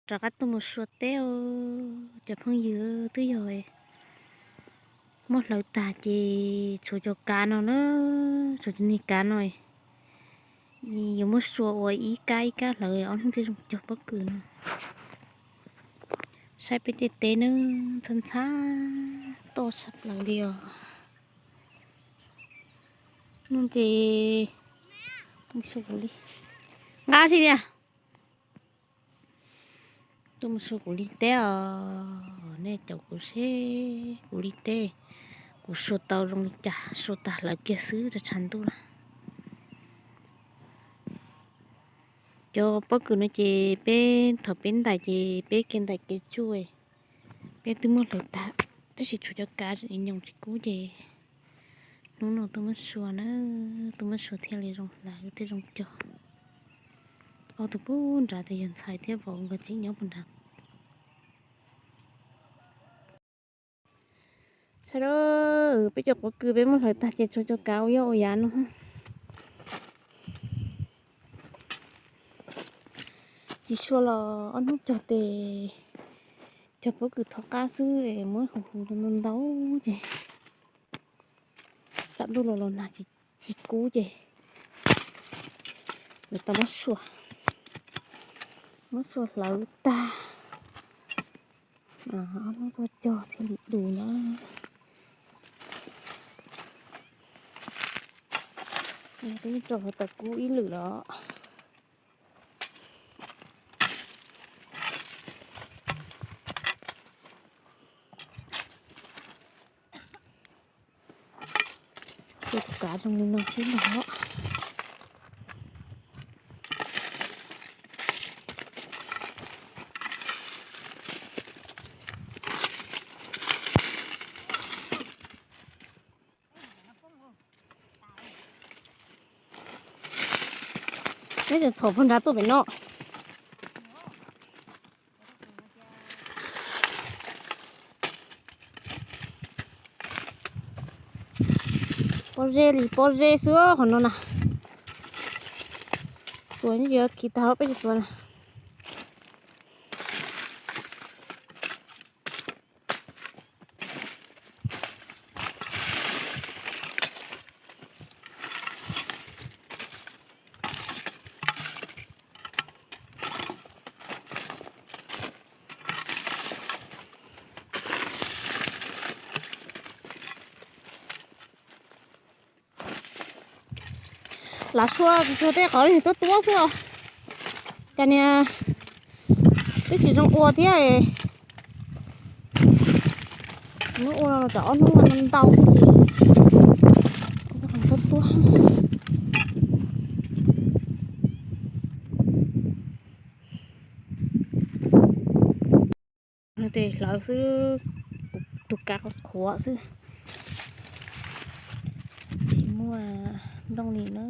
Rov qab tuaj mus sua teb os cov phooj ywg, twb yog muab hlawv tag ces tshuav cov kav no na, tshuav cov niag kav no, yuav muab sua ua ib kab ib kab hlawv ob hnub thiaj zoo cog pob kws no. Saib peb tej teb na, ntxhab ntxhab toj tshaj plaws li os. Hnub ces nqa si tiag. Tuaj mus sua kuv li teb os, nej caum kuv seb kuv li teb, kuv sua tau zoo li cas, sua tag hlawv kiag xwb rau tshav ntuj na. Cov pob kws no ces peb thaum peb ntais ces peb kev ntais kev tsuj, peb twb muab hlawv tag, tab sis tshuav cov kav tseem nyoos tsis kub ces hnub no tuaj muab sua na, tuaj muab sua thiaj li zoo hlawv thiaj zoo cog. Ob tug pub nrad tes yog ntxhais thiab vauv nkawd tseem nyob puag nrad. Sawv daws, peb cov pob kws peb muab hlawv tag ces tshuav cov kav ua yoj ua yav no. Tsis sua los ob hnub cog tes, cog pob kws thov qab xwb es muab huv huv ntau ntau ces tsam ntuj los los nag tsis kub ces lawv tau muab sua, muab sua hlawv tag. Ob hnub tuaj cog thiaj li dus na. Twb rau hauv tau kub ib lwm los. Tus kav zoo li no xwb ntag. Neb tseem txhom puag nrad tuaj pem no. Pob zeb li pob zeb xwb qhov no na. Txuas nyob yuav khi tag peb tsis txuas na. Lav sua tsis tshua tej qhov li tuab tuab xwb os. Cas niag twb tsis zoo ua thiab. Hnub ua no los tsam ob hnub ntau ces tuab tuab. Tes hlawv xwb, tus kav qhuav qhuav xwb, tsis muaj nplooj li na.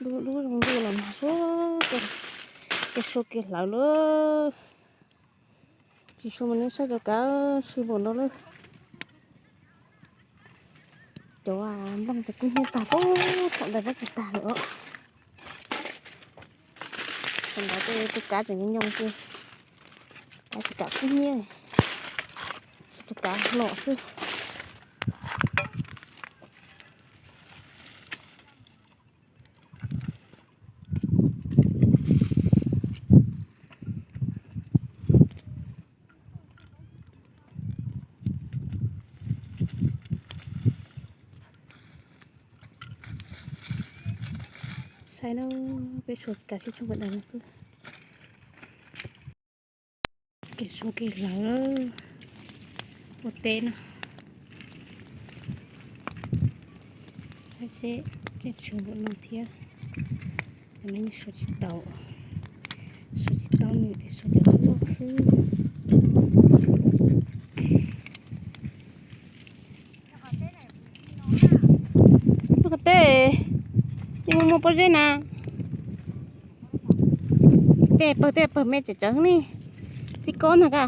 Dub dub zoo ntuj los mas suav, kev sua kev hlawv lawm. Tsis sua mas nej saib cov kav sw npaum no lawm. Cov nplooj ces kub hnyiab tag, thaum ntawd pab tsis tag lawm os. Thaum ntawd tus kav tseem nyoos xwb, kav tsis kam kub hnyiab, tus kav hlo xwb. Saib na, peb sua kav sib tshooj pas dais no xwb. Kev sua kev hlawv ua teb no. Saib seb tseem tshuav npaum no thiab. Cov no yeej sua tsis tau, sua tsis tau nws es sua cov loj loj xwb. Lub qhov teb yeej muaj muaj pob zeb na. Tej pawg tej pawg me tsawv tsawv ne. Txij kob ntag ka.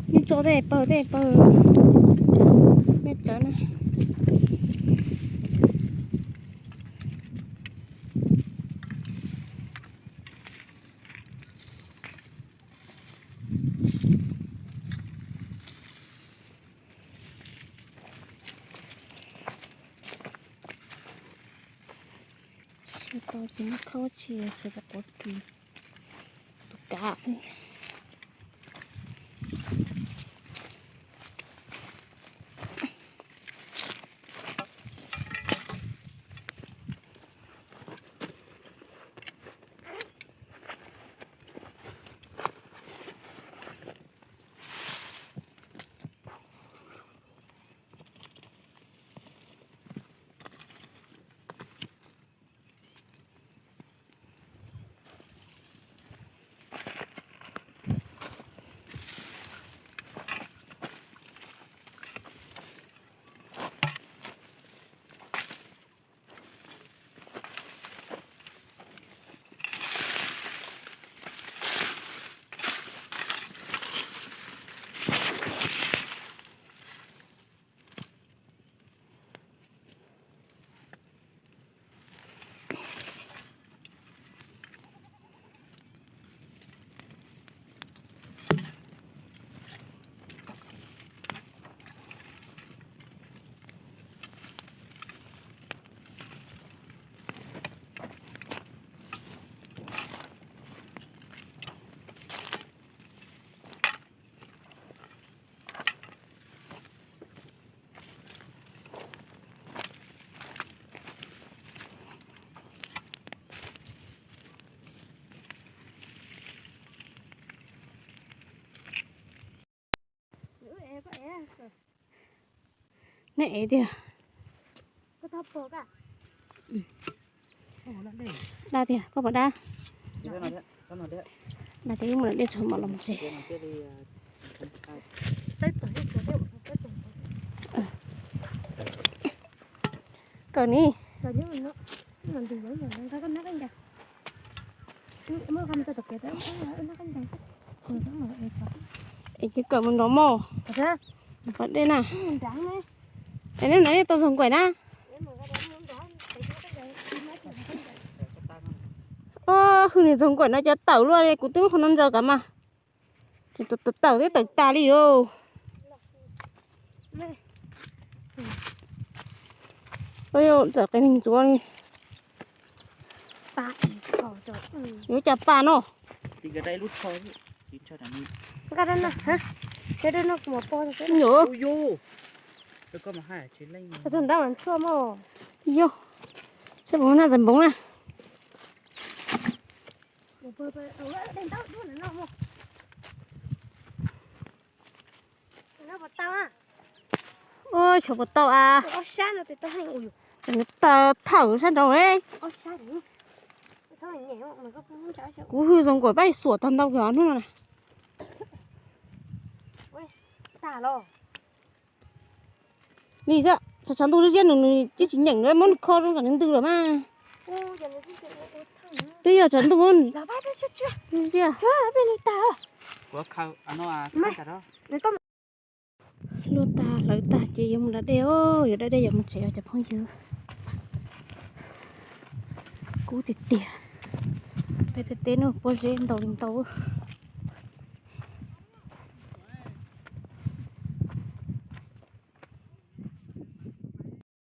Nws tso tej pawg tej pawg me tsawv na. Sawv tau ces muab khawb tsi, sawv tau quav kis tus kav xwb. Nej ev tiag. Dab tiag, koj puas dab? Dab tiag, wb mus dej tshov mam los mus tsev. Kawm ni. Es kawm mus nrov mog. Pas dej na. Es nej na, nej tau txog nkuaim na. Hwj, niag txog nkuaim no cov tawm luaj li, kuv twb muab qhov no ntsaws kav mas. Tawm tawm twb tawm tas li lauj. Txawm qe neeg ntxuav li. Yuav cas pas no. Yog, saib puas muaj naj txais npoov na. Ua, tshuav puas tau a. Tawm thawm sab nraud li. Kuv hwj txog nkuaim pab xuam tag ntau kawg hnub no na. Li xwb, tshav ntuj ziab nws, nws twb tsis nyeem lawm, muab nws kho zoo kom nws ntws lawm mas. Twb yog tshav ntuj tiag. Luaj tag hlawv tag ces yuav mus da dej os, yuav da dej yuav mus tsev os cov phooj ywg. Kub tiag tiag. Peb tej teb no pob zeb ntau li ntau.